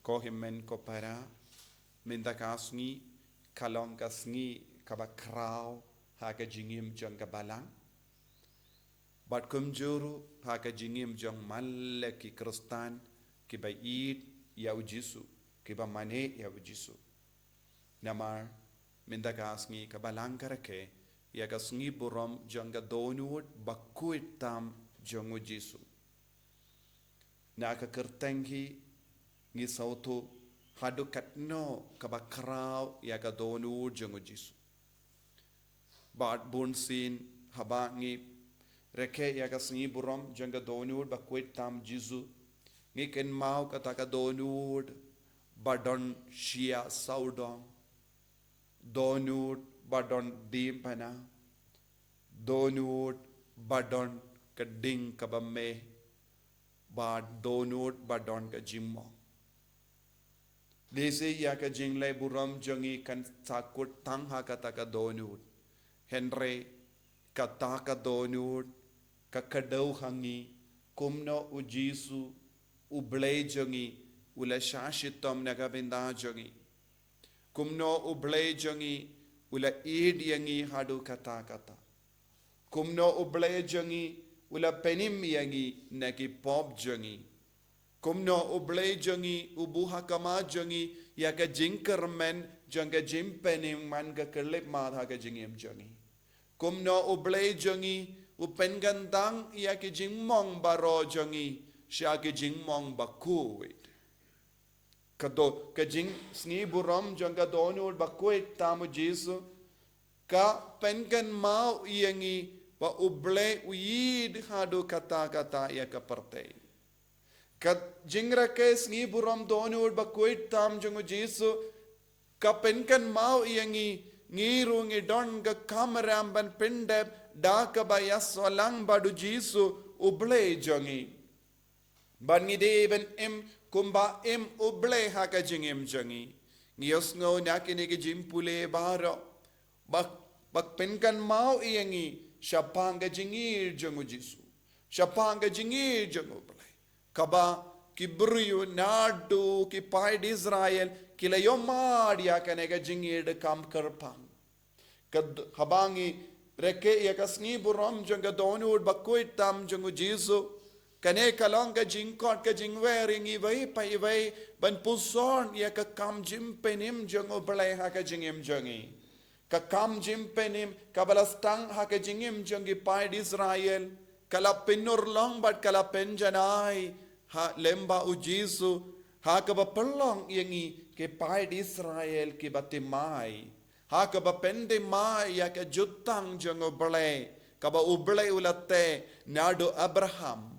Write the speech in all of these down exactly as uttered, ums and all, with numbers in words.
Ko hynmen ko para, mynta ka sngi ka long ka sngi kaba khraw ha ka jingim jong ka Balang. Bad kumjuh ruh ha ka jingim jong man la ki Khristan kiba ïeit ïa u Jisu, kiba mane ïa u Jisu. Namar mynta ka sngi ka Balang ka rakhe ïa ka sngi burom jong ka dohnud bakhuid tam jong u Jisu. Na ka kyrteng hi ngi sngewthuh haduh katno kaba khraw ïa ka dohnud jong u Jisu. Bad bunsien haba ngi rakhe ïa ka sngi burom jong ka dohnud bakhuid tam Jisu, ngi kynmaw kata ka dohnud ba don shia sawdong, dohnud ba don diengphna, dohnud ba don ka ding kaba meh, bad dohnud ba don ka jingmong. Lehse ïa ka jingleh burom jong ngi kan sa kut tang ha kata ka dohnud. Hynrei kata ka dohnud ka kdew ha ngi kumno u Jisu, u Blei jong ngi, u la shah shitom na ka bynta jong ngi. Kumno u Blei jong ngi u la ïeit ïa ngi haduh katta katta. Kumno u Blei jong ngi u la pynim ïa ngi na ki pop jong ngi. Kumno u Blei jong ngi u buh ha khmat jong ngi ïa ka jingkyrmen jong ka jingpynim man ka khyllipmat ha ka jingim jong ngi. Kumno u Blei jong ngi u pynkyntang ïa ki jingmong baroh jong ngi sha ki jingmong bakhuid. Ka do, ka jingsngi burom jong ka dohnud bakhuid tam u Jisu ka pynkynmaw ïa ngi ba u Blei u ïeit haduh katta katta ïa ka pyrthei. Ka jingrakhe sngi burom dohnud bakhuid tam jong u Jisu ka pynkynmaw ïa ngi, ngi ruh ngi don ka kamram ban pyndep da kaba ïasoh lang bad u Jisu u Blei jong ngi. Bad ngi dei ban im kumba im u Blei ha ka jingim jong ngi. Ngi ïohsngew na kine ki jingpule baroh ba, ba pynkynmaw ïa ngi shaphang ka jingïeit jong u Jisu, shaphang ka jingïeit jong u Blei, kaba ki briew naduh ki paid Israel ki la ïohmad ïa kane ka jingïeit kam kyrpang. Ka d-, haba ngi rakhe ïa ka sngi burom jong ka dohnud bakhuid tam jong u Jisu, kane ka long ka jingkhot ka jingwer ïa ngi iwei pa iwei ban puson ïa ka kam jingpynim jong u Blei ha ka jingim jong ngi. Ka kam jingpynim kaba la sdang ha ka jingim jong ki paid Israel ka la pynurlong bad ka la pynjanai ha lyngba u Jisu, ha kaba pynlong ïa ngi ki paid Israel kiba thymmai, ha kaba pynthymmai ïa ka jutang jong u Blei kaba u Blei u la teh naduh Abraham.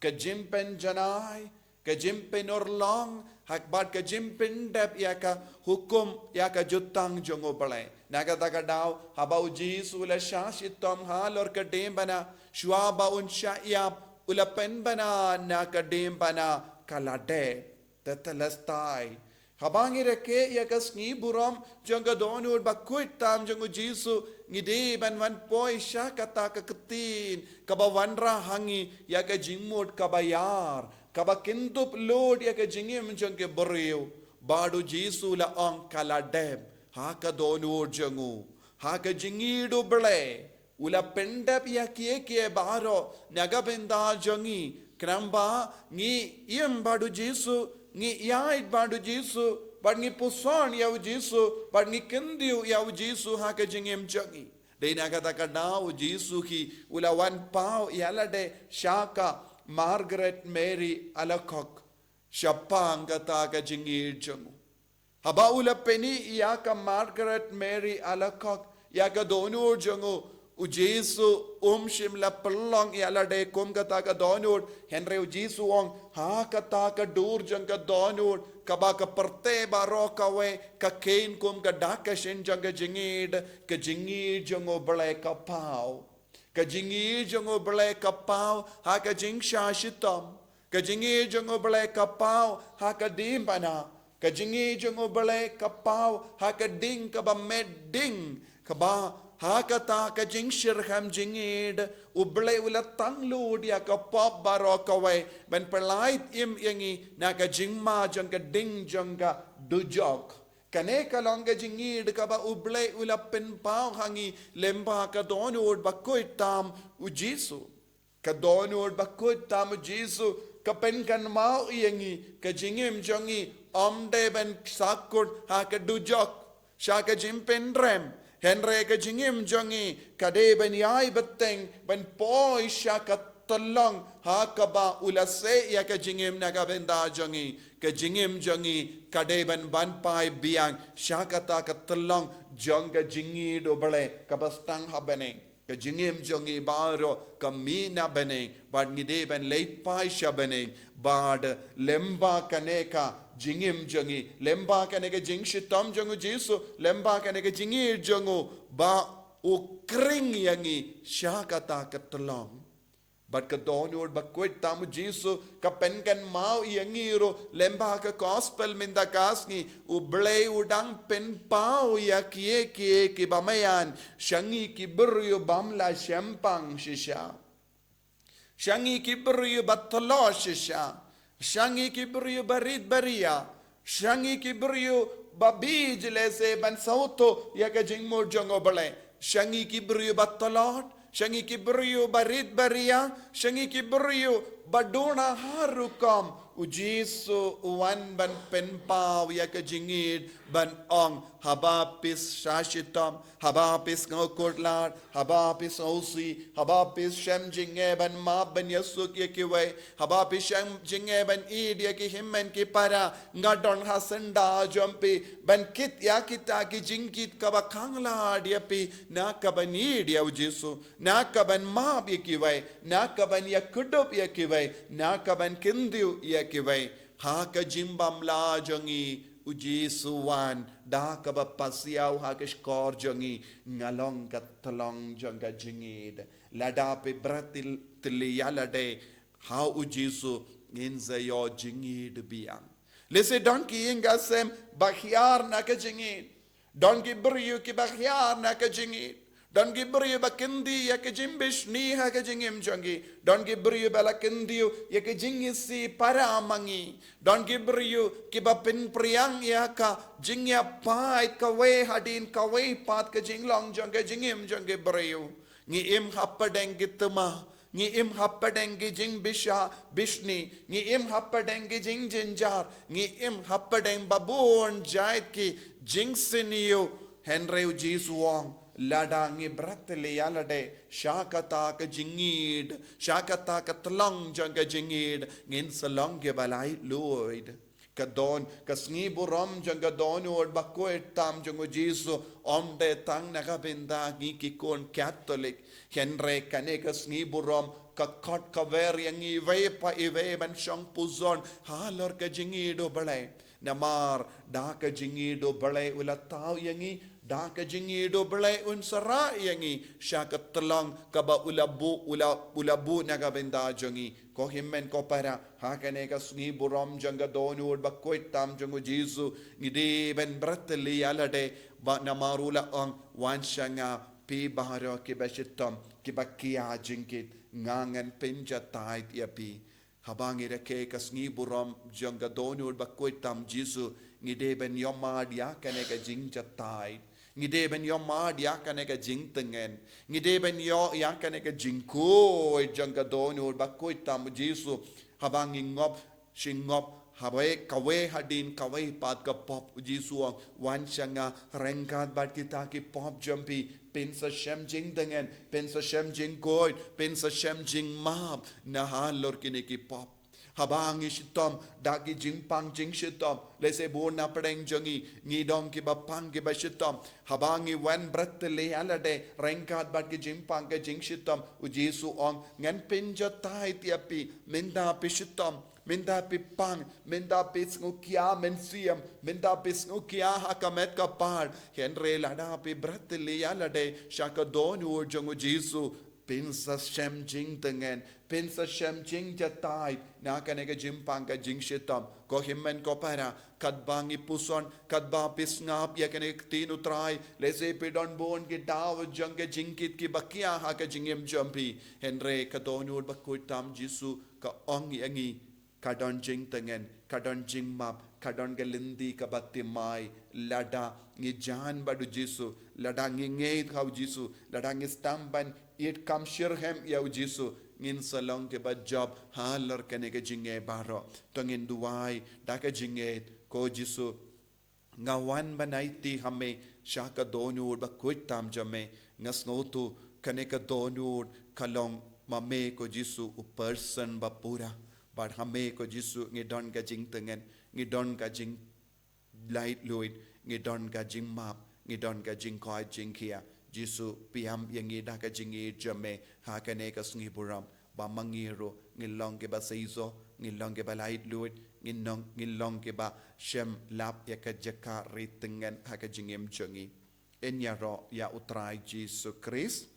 Ka jingpynjanai, ka jingpynurlong, ha kaba ka jingpyndep ïa ka hukum, ïa ka jutang jong u Blei. Na kata ka daw haba u Jisu u la shah shitom halor ka diengphna, shuwa ba un shah ïap u la pynbna na ka diengphna, ka la dep. Tetelestai. Haba ngi rakhe ïa ka sngi burom jong ka dohnud bakhuid tam jong u Jisu, ngi dei ban wan poi sha kata ka ktien kaba wanrah ha ngi ïa ka jingmut kaba ïar, kaba kyndup lut ïa ka jingim jong ki briew. Bad u Jisu u la ong ka la dep ha ka dohnud jong u, ha ka jingïeit u Blei. U la pyndep ïa kiei kiei baroh na ka bynta jong ngi, khnang ba ngi im bad u Jisu, ngi ïaid bad u Jisu, bad ngi puson ïa u Jisu, bad ngi kyntiew ïa u Jisu ha ka jingim jong ngi. Dei na kata ka daw u Jisu hi u la wan paw ïa lade sha ka Margaret Mary Alacoque, shaphang kata ka jingïeit jong u. Haba u la pyni ïa ka Margaret Mary Alacoque ïa ka dohnud jong u, u Jisu um shym la pynlong ïa lade kum kata ka dohnud, hynrei u Jisu u ong, ha kata ka dur jong ka dohnud, kaba ka pyrthei baroh kawei ka kheiñ kum ka dak ka shin jong ka jingïeit, ka jingïeit jong u Blei ka paw. Ka jingïeit jong u Blei ka paw ha ka jingshah shitom. Ka jingïeit jong u Blei ka paw ha ka diengphna. Ka jingïeit jong u Blei ka paw ha ka ding kaba met ding, kaba Ha kata ka jingshyrkhei jingïeid, U Blei u la tang lut ïa ka pop baroh kawei, ban pyllait im ïa ngi na ka jingma jong ka ding jong ka dujok. Kane ka long ka jingïeid kaba U Blei u la pynpaw ha ngi lyngba ka dohnud bakhuid tam U Jisu. Ka dohnud bakhuid tam U Jisu ka pynkynmaw ïa ngi, ka jingim jong ngi ym dei ban sahkut ha ka dujok sha ka jingpynrem, hynrei ka jingim jong ngi ka dei ban ïai bteng, ban poi sha ka tyllong ha kaba u la seh ïa ka jingim na ka bynta jong ngi. Ka jingim jong ngi ka dei ban ban phai biang sha kata ka tyllong jong ka jingïeid U Blei kaba sdang ha bneng. Ka jingim jong ngi baroh ka mih na bneng, bad ngi dei ban leit phai sha bneng, bad lyngba kane ka jingim jong ngi, lyngba kane ka jingshitom jong U Jisu, lyngba kane ka jingïeid jong u, ba u khring ïa ngi sha kata ka tyllong. Bad ka dohnud bakhuid tam U Jisu ka pynkynmaw ïa ngi ruh lyngba ka gospel mynta ka sngi, U Blei u dang pynpaw ïa kiei kiei kiba maïan sha ngi ki briew bym la shempang shisha, sha ngi ki briew ba tlot shisha, sha ngi ki briew ba rit ba ria, sha ngi ki briew ba bit lehse ban sawtu ïa ka jingmut jong U Blei, sha ngi ki briew ba tlot, sha ngi ki briew ba rit ba ria, sha ngi ki briew ba duna ha rukom. U Jisu u wan ban pynpaw ïa ka jingïeid, ban ong, haba phi sah shitom, haba phi sngewkhuslai, haba phi sngewsih, haba phi shem jingeh ban map ban ïasuk ïa kiwei, haba phi shem jingeh ban ïeid ïa ki hynmen ki para, nga don ha syndah jong phi ban kit ïa kita ki jingkit kaba khang lad ïa phi, na kaban ïeid ïa U Jisu, na kaban map ïa kiwei, na kaban ïakdup ïa kiwei, na kaban kyntiew ïa kiwei. Ha ka jingbymlah jong ngi, U Jisu wan da kaba pasiaw ha ka shkor jong ngi, nga long ka tyllong jong ka jingïeid. Lada phi bret tyl-, tylli ïalade ha U Jisu, ngin sa ïoh jingïeid biang. Lehse don ki ïing ki sem ba hiar na ka jingïeid. Don ki briew kiba hiar na ka jingïeid. Don ki briew ba kyntiew ïa ka jingbishni ha ka jingim jong ki. Don ki briew ba la kyntiew ïa ka jingisih para ma ngi. Don ki briew kiba pynpriang ïa ka jingïapait kawei hadien kawei pat ka jinglong jong ka jingim jong ki briew. Ngi im hapdeng ki thma, ngi im hapdeng ki jingbishni, ngi im hapdeng ki jingjynjar, ngi im hapdeng babun jait ki jingsniew. Hynrei U Jisu u ong, lada ngi bret tylli ïalade sha kata ka jingïeid, sha kata ka tyllong jong ka jingïeid, ngin sa long kiba laitluid. Ka don, ka sngi burom jong ka dohnud bakhuid tam jong U Jisu ym dei tang na ka bynta ngi ki khun Katholik. Hynrei kane ka sngi burom ka khot kawei ïa ngi iwei pa iwei ban shong pyrshah halor ka jingïeid U Blei. Namar da ka jingïeid U Blei u la thaw ïa ngi, da ka jingïeid U Blei un sa rah ïa ngi sha ka tyllong kaba u la buh, u la, u la buh na ka bynta jong ngi. Ko hynmen ko para, ha kane ka sngi burom jong ka dohnud bakhuid tam jong U Jisu, ngi dei ban bret tylli ïalade, ba namar u la ong, wan sha nga phi baroh kiba shitom, kiba khia jingkit, nga ngan pynjatai ïa phi. Haba ngi rakhe ka sngi burom jong ka dohnud bakhuid tam Jisu, ngi dei ban ïohmad ïa kane ka jingjahtai. Ngi dei ban ïohmad ïa kane ka jingtngen. Ngi dei ban ïoh ïa kane ka jingkhuid jong ka dohnud bakhuid tam Jisu. Haba ngi ngop shi ngop, haba kawei hadien kawei pat ka pop, U Jisu u ong, wan sha nga ryngkat bad kita ki pop jong phi, phin sa shem jingtngen, phin sa shem jingkhuid, phin sa shem jingmap na halor kine ki pop. Haba ngi shitom da ki jingpang jingshitom, lehse bun na pdeng jong ngi, ngi don kiba pang kiba shitom. Haba ngi wan bret tylli ïalade ryngkat bad ki jingpang ki jingshitom, U Jisu u ong, ngan pynjatai ïa phi, mynta phi shitom, mynta phi pang, mynta phi sngewkhia mynsiem, mynta phi sngewkhia ha ka met ka phad. Hynrei lada phi bret tylli ïalade sha ka dohnud jong U Jisu, Pynsa shem jingtngen, pynsa shem jingjatai na kane ka jingpang ka jingshitom. Ko hynmen ko para, katba ngi puson, katba phi sngap ïa kane ka ktien u Trai, lehse phi don bun ki daw jong ka jingkit kiba khia ha ka jingim jong phi. Hynrei ka dohnud bakhuid tam Jisu ka ong ïa ngi, ka don jingtngen, ka don jingmap, ka don ka lynti kaba thymmai, lada ngi jan bad u Jisu, lada ngi ngeit ha u Jisu, lada ngi sdang ban ïeit kam shitrhem ïa u Jisu, ngin sa long kiba jop halor kane ka jingngeit baroh. To ngin duwai da ka jingngeit, ko Jisu, nga wan ban aiti ha me sha ka dohnud bakhuid tam jong me. Nga sngewthuh kane ka dohnud ka long ma me ko Jisu u person ba pura. Bad ha me ko Jisu ngi don ka jingtngen, ngi don ka jinglaitluid, ngi don ka jingmap, ngi don ka jingkoit jingkhiah. Jisu, pynïap ïa ngi da ka jingïeit jong me ha kane ka sngi burom, ba ma ngi ruh ngin long kiba seisoh, ngin long kiba laitluid, ngin long, ngin long kiba shem lap ïa ka jaka ri tngen ha ka jingim jong ngi. Yn ïaroh ïa u Trai Jisu Khrist.